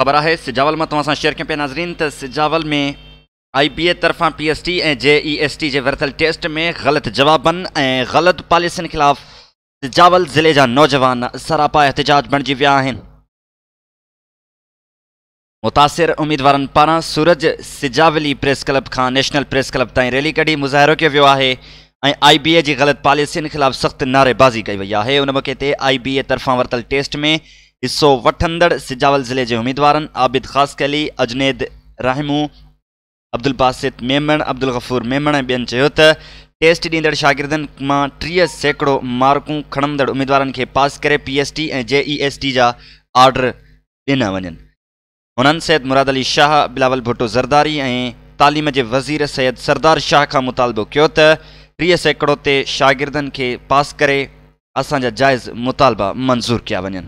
خبر آهي سجاول مان توهان سان شيئر ڪيون پيا ناظرين ته سجاول ۾ آئي بي اي طرفان P S T ۽ J E S T جي ورتل ٽيسٽ ۾ غلط جوابن ۽ غلط پاليسين خلاف سجاول ضلعي جا نوجوان سراپا احتجاج بڻجي ويا آهن. متاثر اميدوارن پاران سورج سجاولي پريس ڪلب کان نيشنل پريس ڪلب تائين ريلي ڪڍي مظاهرو ڪيو ويو آهي ۽ آئي بي اي جي غلط پاليسين خلاف سخت نعريبازي ڪئي وئي آهي ان موقعي تي آئي بي اي طرفان ورتل ٽيسٽ ۾ حصو وٺندڙ سجاول ضلعي جي اميدوارن عابد خاصخيلي، اجنيد راهمون، عبدالباسط ميمڻ، عبدالغفور ميمڻ ۽ ٻين چيو ته ٽيسٽ ڏيندڙ شاگردن مان 30% مارڪون کڻندڙ اميدوارن کي پاس ڪري P S T ۽ J E S T جا آرڊر ڏنا وڃن. هنن سيد مراد علي شاهه، بلاول ڀٽو زرداري ۽ تعليم جي وزير سيد سردار شاهه کان مطالبو ڪيو ته 30% تي شاگردن کي پاس ڪري اسان جا جائز مطالبا منظور ڪيا وڃن.